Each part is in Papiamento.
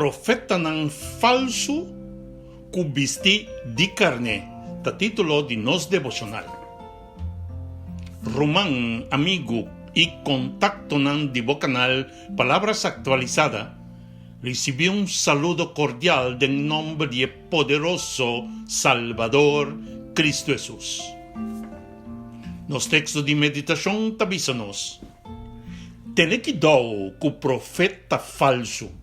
Profetanan falsu ku bisti di karné ta título di nos deboshonal. Ruman, amigu i kontaktonan di bo kanal Palabras Actualizada risibí un saludo kordial den nòmber di e poderoso Salbador Kristu Hesus. Nos teksto di meditashon ta bisa nos, Tene kidou ku profeta falsu.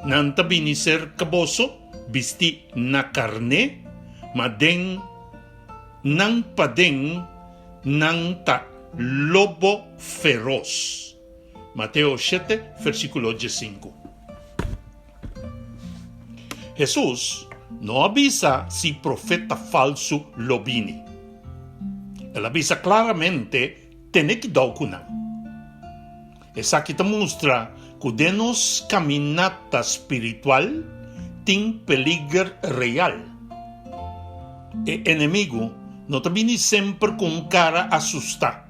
Nan ta bini serka boso bistí na karné, ma den nan paden nan ta lobo feros. Mateo shete, versíkulo diesinku. Hesus no a bisa si profeta falsu lo bini. El a bisa klaramente tene kidou ku nan. Esaki ta mustra ku den nos kaminata spiritual tin peliger real. E enemigu no ta bini semper ku un kara asustá.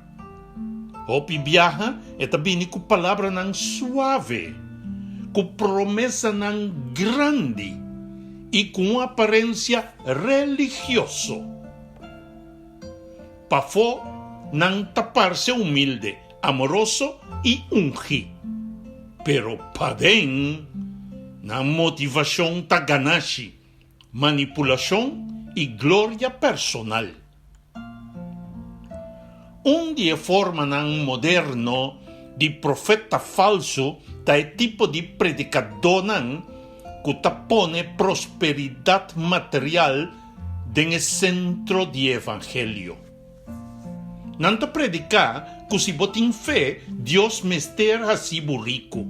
Hopi biaha e ta bini ku palabranan suave, ku promesanan grandi i ku un aparensia religioso. Pafó nan ta parse humilde, amoroso i ungí. Pero paden, nan motivashon ta ganashi, manipulashon i gloria personal. Un di e formanan moderno di profeta falsu ta e tipo di predikadónan ku ta pone prosperidat material den e sentro di e evangelio. Nan ta prediká ku si bo tin fe, Dios mester hasi bo riku.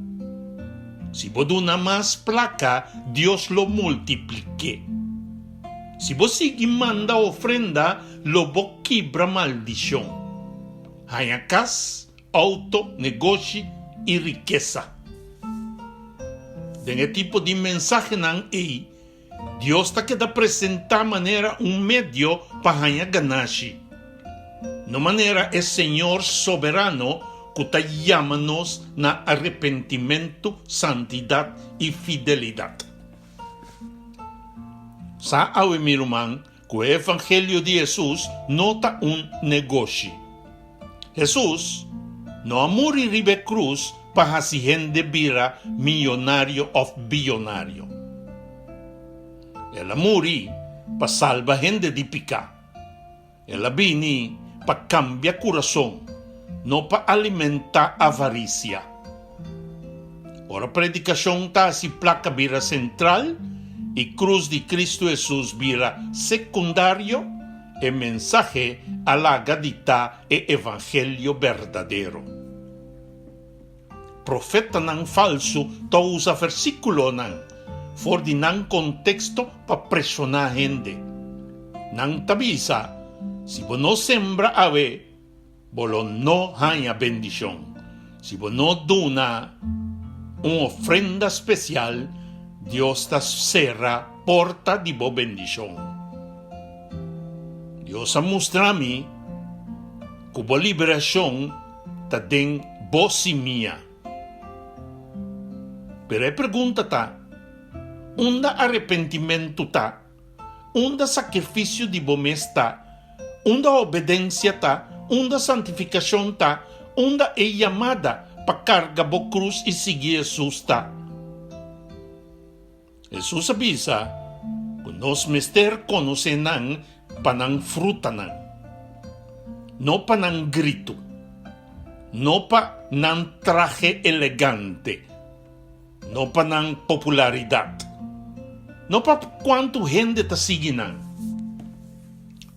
Si bo duna mas plaka, Dios lo multiplik'é. Si bo sigui manda ofrenda, lo bo kibra maldishon. Haña kas, outo, negoshi i rikesa. Den e tipo di mensahenan ei, Dios ta keda presentá manera un medio pa haña ganashi, no manera e Señor Soberano ku ta yama nos na arepentimentu, santidat i fidelidat. Sa awe mi ruman ku e evangelio di Hesus no ta un negoshi. Hesus no a muri riba e krus pa hasi hende bira miyonario òf biyonario. El a muri pa salba hende di piká. El a bini pa kambia kurason, no pa alimentá avarisia. Ora predikashon ta hasi plaka bira sentral i krus di Kristu Hesus bira sekundario, E mensahe a laga di ta e evangelio berdadero. Profetanan falsu ta usa versikulonan for di nan konteksto pa preshoná hende. Nan ta bisa, Si bo no sembra awe, bo lo no haña bendishon. Si bo no duna un ofrenda spesial, Dios ta sera porta di bo bendishon. Dios a mustra mi ku bo liberashon ta den bo simia. Pero e pregunta ta, Unda arepentimentu ta? Unda sakrifisio di bo mes ta? Unda obedensia ta? Unda santifikashon ta? Unda e yamada pa karga bo krus i sigui Hesus ta? Hesus a bisa ku nos mester konosé nan pa nan frutanan, no pa nan gritu, no pa nan trahe elegante, no pa nan popularidat, no pa kuantu hende ta sigui nan.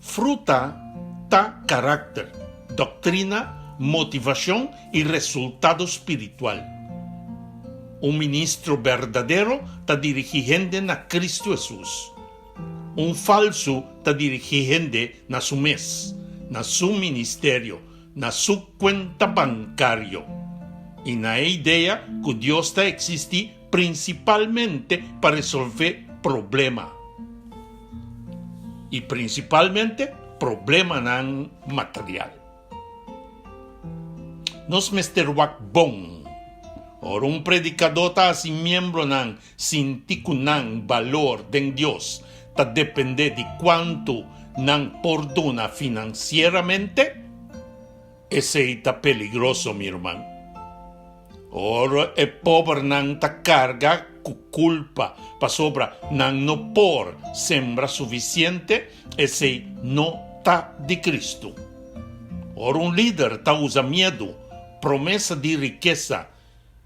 Fruta ta karakter, doktrina, motivashon i resultado spiritual. Un ministro berdadero ta dirigí hende na Kristu Hesus. Un falsu ta dirigí hende na su mes, na su ministerio, na su kuenta bankario i na e idea ku Dios ta eksistí prinsipalmente pa resolvé problema, i prinsipalmente problemanan material. Nos mester wak bon. Ora un predikadó ta hasi miembronan sinti ku nan balor den Dios ta dependé di kuantu nan por duna finansieramente, esei ta peligroso, mi ruman. Ora e pobernan ta karga ku kulpa pasobra nan no por sembra sufisiente, esei no ta di Kristu. Ora un lider ta usa miedu, promesa di rikesa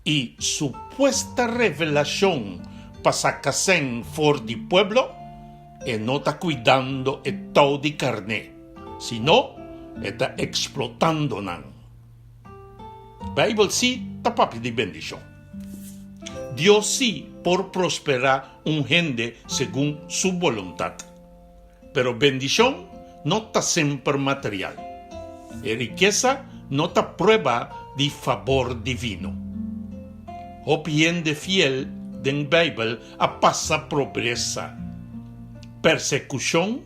i supuesta revelashon pa saka sèn for di pueblo, e no ta kuidando e tou di karné, sino e ta eksplotando nan. Beibel sí ta papia di bendishon. Dios sí por prosperá un hende segun su boluntat. Pero bendishon no ta semper material. E rikesa no ta prueba di fabor divino. Hopi hende fiel den Beibel a pasa pobresa, persekushon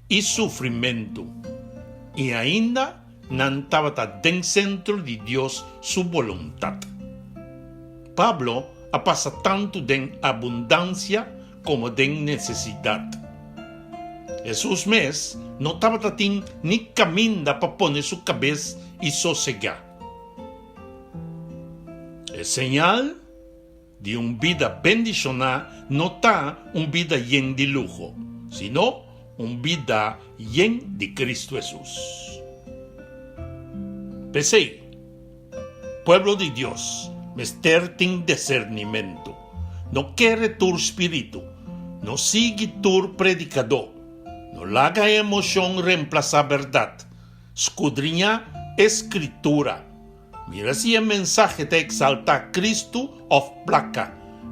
i sufrimentu, i ainda nan tabata den sentro di Dios su boluntat. Pablo a pasa tantu den abundansia komo den nesesidat. Hesus mes no tabata tin ni kaminda pa pone su kabes i sosegá. E señal di un bida bendishoná no ta un bida yen di luho, sino un bida yen di Kristu Hesus. P'esei, Pueblo di Dios mester tin desernimentu. No kere tur spiritu, no sigui tur predikadó. No laga e emoshon remplasá bèrdat. Skudriñá e Skritura. Mira si e mensahe ta eksaltá Kristu òf plaka.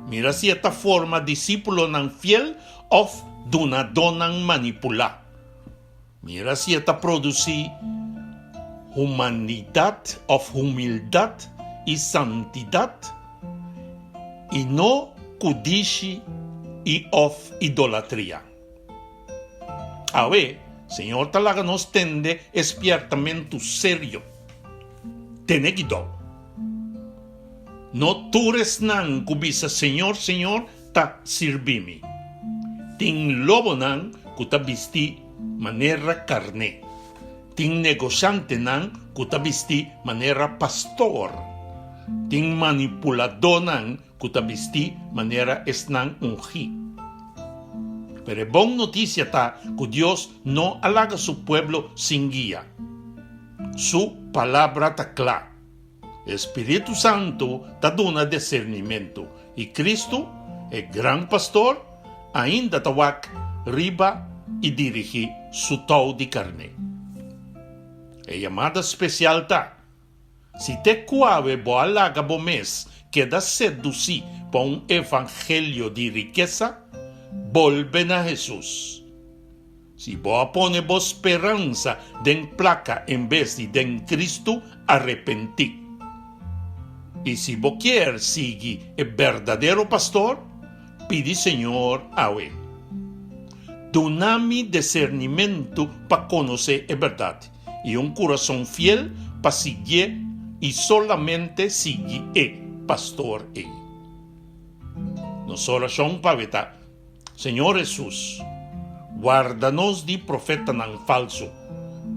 Mira si e ta forma disípulonan fiel òf dunadónan manipulá. Mira si e ta produsí humanidat òf humildat i santidat, i no kudishi i òf idolatria. Awe, Señor ta laga nos tende e spièrtamentu serio. Tene kidou. No tur esnan ku bisa Señor, Señor ta sirbi mi. Tin lobonan ku ta bisti manera karné. Tin negoshantenan ku ta bisti manera pastor. Tin manipuladónan ku ta bisti manera esnan ungí. Pero e bon notisia ta ku Dios no a laga su pueblo sin guia. Su Palabra ta kla. E Spiritu Santu ta duna desernimentu, i Kristu, e Gran Pastor, ainda ta wak riba i dirigí su tou di karné. E yamada spesial ta, Si te kuawe bo a laga bo mes keda sedusí pa un evangelio di rikesa, bolbe na Hesus. Si bo a pone bo speransa den plaka en bes di den Kristu, arepentí. I si bo kier sigui e berdadero pastor, pidi Señor awe, Duna mi desernimentu pa konosé e bèrdat i un kurason fiel pa siguié i solamente sigui e pastor ei. Nos orashon pa awe ta. Señor Hesus, warda nos di profetanan falsu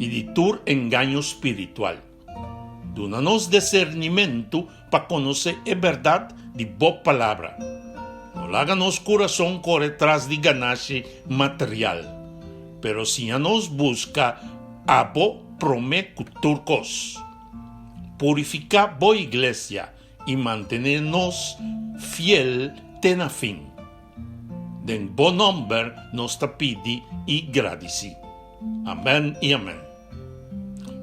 i di tur engaño spiritual. Duna nos desernimentu pa konosé e bèrdat di Bo Palabra. No laga nos kurason kore tras di ganashi material, pero siña nos buska Abo promé ku tur kos. Purifiká Bo iglesia i mantené nos fiel te na fin. Den bo nomber nos ta pidi i gradisi. Amen i amen.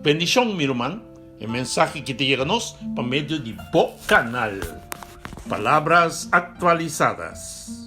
Bendishon mi ruman, e mensahe ki ta yega nos pa medio di bo kanal. Palabras Actualizadas.